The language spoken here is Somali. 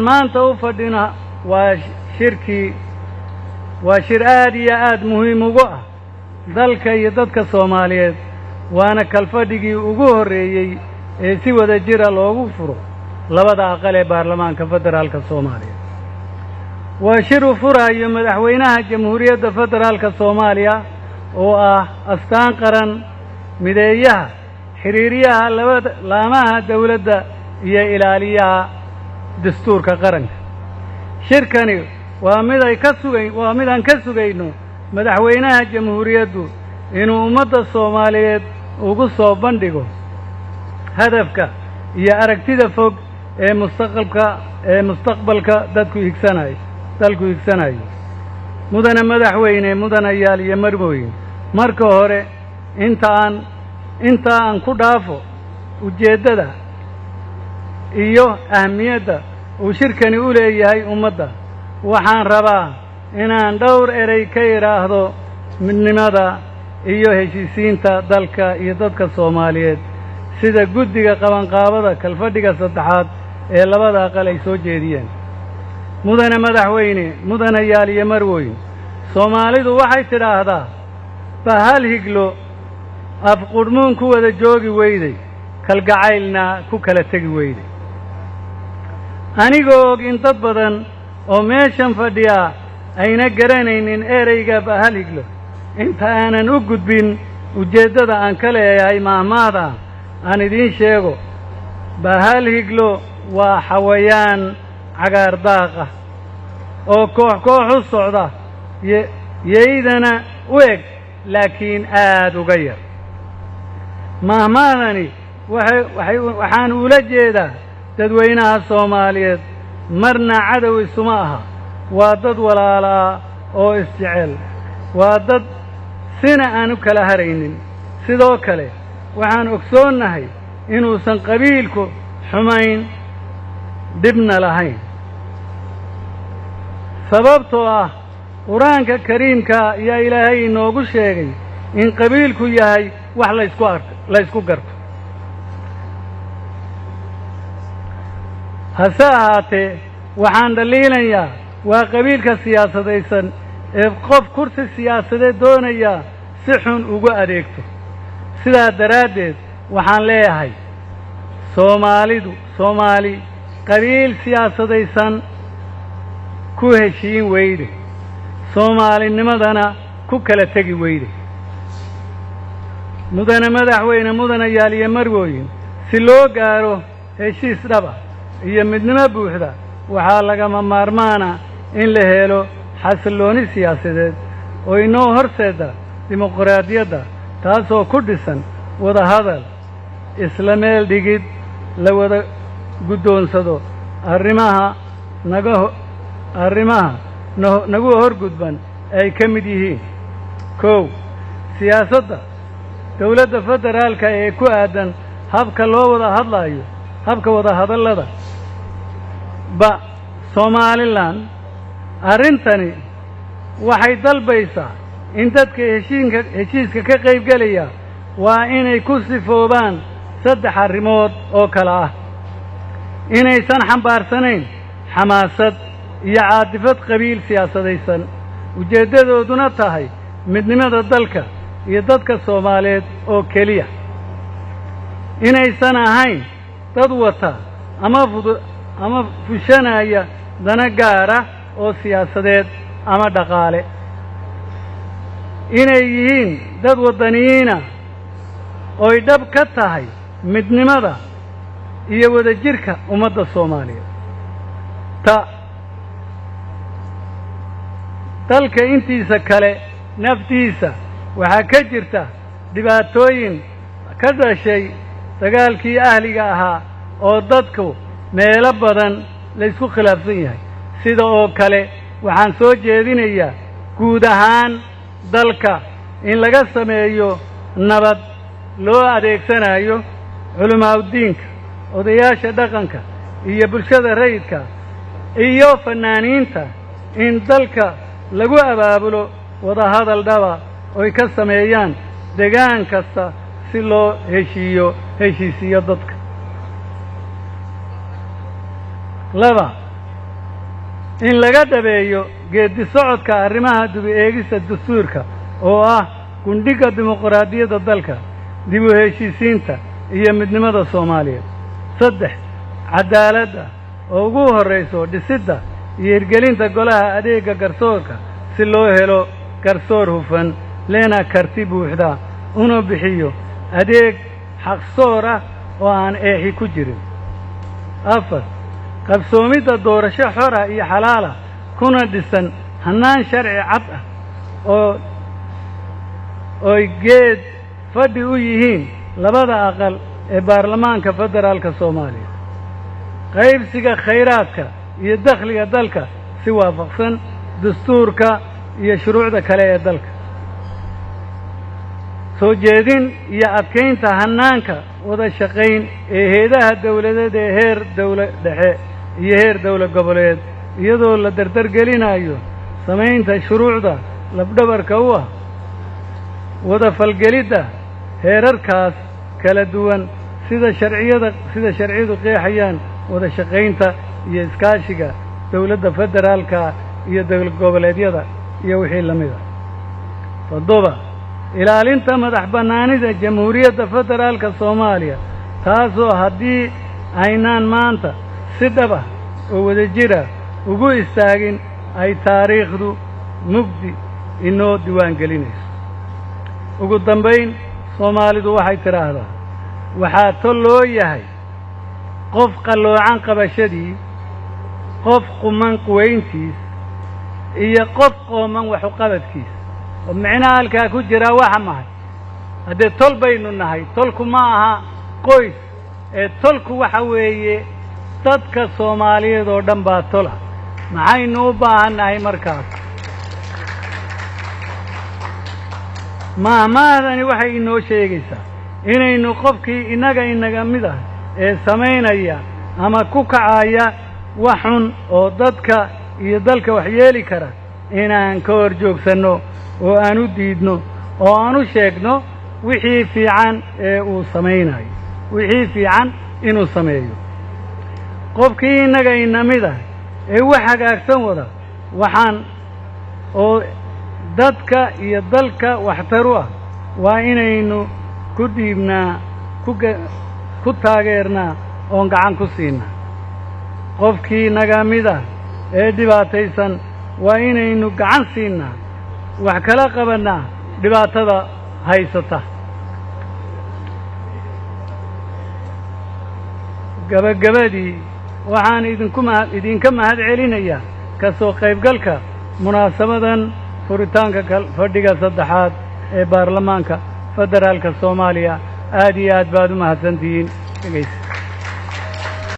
Maanta u fadhina waa shirkii, waa shir aad iyo aad muhiim ugu ah dalka iyo dadka Soomaaliyeed, waana kalfadhigii ugu horreeyey ee si wada jira loogu furo labada aqal ee baarlamaanka federaalka Soomaaliya. Waa shir u furaayo madaxweynaha Jamhuuriyadda Federaalka Soomaaliya oo ah astaan qaran, mideeyaha, xiriiriyaha labada laamaha dawladda iyo ilaaliyaha dastuurka qaranka. Shirkani waa mid ay ka suga waa mid aan ka sugayno madaxweynaha jamhuuriyaddu inuu ummadda Soomaaliyeed ugu soo bandhigo hadafka iyo aragtida fog ee mustaqbalka dadku higsanayo, dalku higsanayo. Mudane madaxweyne, mudanayaal iyo marmooyin, marka hore inta aan ku dhaafo ujeeddada iyo ahmiyadda uu shirkani u leeyahay ummadda, waxaan rabaa inaan dhowr erey ka idhaahdo midnimada iyo heshiisiinta dalka iyo dadka Soomaaliyeed, sida guddiga qabanqaabada kalfadhiga saddexaad ee labada aqal ay soo jeediyeen. Mudane madaxweyne, mudanayaal iyo marwoyn, Soomaalidu waxay tidhaahdaa: "Bahal higlo afqudhmuun ku wada joogi weyday, kalgacaylna ku kala tegi weyday." Anigoo og in dad badan oo meeshan fadhiyaa ayna garanaynin ereyga bahal higlo, inta aanan u gudbin ujeeddada aan ka leeyahay maahmaahda, aan idiin sheego. Bahal higlo waa xawayaan cagaar daaq ah oo koox koox u socda, yeydana u eg, laakiin aad uga yar. Maahmaahdani waxay waxay waxaan ula jeedaa dadweynaha Soomaaliyeed marna cadow isuma aha. Waa dad walaalaa oo isjecel, waa dad sina aan u kala haraynin. Sidoo kale waxaan ogsoonnahay inuusan qabiilku xumayn dhibna lahayn, sababtoo ah Qur-aanka Kariimka ayaa Ilaahay inoogu sheegay in qabiilku yahay wax laysku arko, laysku garto. Hase ahaatee waxaan dhaliilayaa waa qabiilka siyaasadaysan ee qof kursi siyaasadeed doonayaa si xun ugu adeegto. Sidaa daraaddeed waxaan leeyahay Soomaalidu, Soomaali qabiil siyaasadaysan ku heshiin weyde, soomaalinimadana ku kala tegi weyde. Mudane madaxweyne, mudanayaal iyo marwooyin, si loo gaaro heshiis dhaba iyo midnimo buuxda, waxaa lagama maarmaana in la helo xasillooni siyaasadeed oo inoo horseeda dimuqraadiyadda, taasoo ku dhisan wada hadal, isla meel dhigid la wada guddoonsado arrimaha naga arrimaha nagu horgudban ay ka mid yihiin: 1, siyaasadda dowladda federaalka ee ku aadan habka loo wada hadlaayo, habka wada hadallada ba Somalilan. Arrintani waxay dalbaysaa in dadka heshiiska ka qaybgelaya waa inay ku sifoobaan saddex arrimood oo kale ah: inaysan xambaarsanayn xamaasad iyo caadifad qabiil siyaasadaysan, ujeeddadooduna tahay midnimada dalka iyo dadka Soomaaliyeed oo keliya; inaysan ahayn dad wata ama fudu ama fushanaya dana gaara oo siyaasadeed ama dhaqaale; inay yihiin dad waddaniyiina oy dhab ka tahay midnimada iyo wadajirka ummadda Soomaaliyeed. Ta dalka intiisa kale naftiisa waxaa ka jirta dhibaatooyin ka dhashay dagaalkii ahliga ahaa oo dadku meelo badan laysku khilaafsan yahay. Sida oo kale waxaan soo jeedinayaa guud ahaan dalka in laga sameeyo nabad loo adeegsanayo culimaa'udiinka, odayaasha dhaqanka iyo bulshada rayidka iyo fannaaniinta, in dalka lagu abaabulo wadahadal dhaba oy ka sameeyaan degaan kasta si loo heshiisiiyo dadka. 2. In laga dhabeeyo geeddi socodka arrimaha dib u eegista dastuurka oo ah gundhiga dimuqraadiyadda dalka, dib u heshiisiinta iyo midnimada Soomaaliyeed. 3, cadaaladda oo ugu horrayso dhisidda iyo hirgelinta golaha adeegga garsoorka si loo helo garsoor hufan lena karti buuxda una bixiyo adeeg xaqsoor ah oo aan eexi ku jirin. 4, qabsoomidda doorasho xor ah iyo xalaal ah kuna dhisan hannaan sharci cad ah oo oy geed fadhi u yihiin labada aqal ee baarlamaanka federaalka Soomaaliya. Qaybsiga khayraadka iyo dakhliga dalka si waafaqsan dastuurka iyo shuruucda kale ee dalka. Soo jeedin iyo adkaynta hannaanka wada shaqayn ee heedaha dawladeed ee heer dawla dhexe iyo heer dawla goboleed, iyadoo la dardargelinayo samaynta shuruucda labdhabarka u ah wada falgelidda heerarkaas kala duwan sida sharciyadu qeexayaan wada shaqaynta iyo iskaashiga dawladda federaalka iyo dawlad goboleedyada iyo wixii la mid ah. 7, ilaalinta madax bannaanida Jamhuuriyadda Federaalka Soomaaliya, taasoo haddii aynaan maanta si dhab ah oo wadajira ugu istaagin ay taariikhdu mugdi inoo diiwaangelinayso. Ugu dambayn, Soomaalidu waxay tidhaahdaa waxaa tol loo yahay qof qalloocan qabashadii, qof quman quwayntiis, iyo qof qooman waxuqabadkiis. Oo micnaha halkaa ku jiraa waxa mahay haddee tol baynu nahay. Tolku ma aha qoys, ee tolku waxa weeye dadka Soomaaliyeed oo dhan baa tola. Maxaynu u baahan nahay markaas? Maahmaahdani waxay inoo sheegaysaa inaynu qofkii innaga mid ah ee samaynaya ama ku kacaya wax xun oo dadka iyo dalka wax yeeli kara inaan ka hor joogsanno oo aan u diidno oo aan u sheegno wixii fiican ee uu samaynayo, wixii fiican inuu sameeyo. Qofkii innaga ina mid ah ee wax hagaagsan wada waxaan oo dadka iyo dalka waxtar u ah waa inaynu ku dhiibnaa, ku taageernaa oon gacan ku siinaa. Qofkii naga mid ah ee dhibaataysan waa inaynu gacan siinaa, wax kala qabannaa dhibaatada haysata. Gabagabadii waxaan idinka mahad celinayaa ka soo qaybgalka munaasabadan furitaanka fadhiga saddexaad ee baarlamaanka federaalka Soomaaliya. Aad iyo aad baad u mahadsantihiin. Dhegeysta.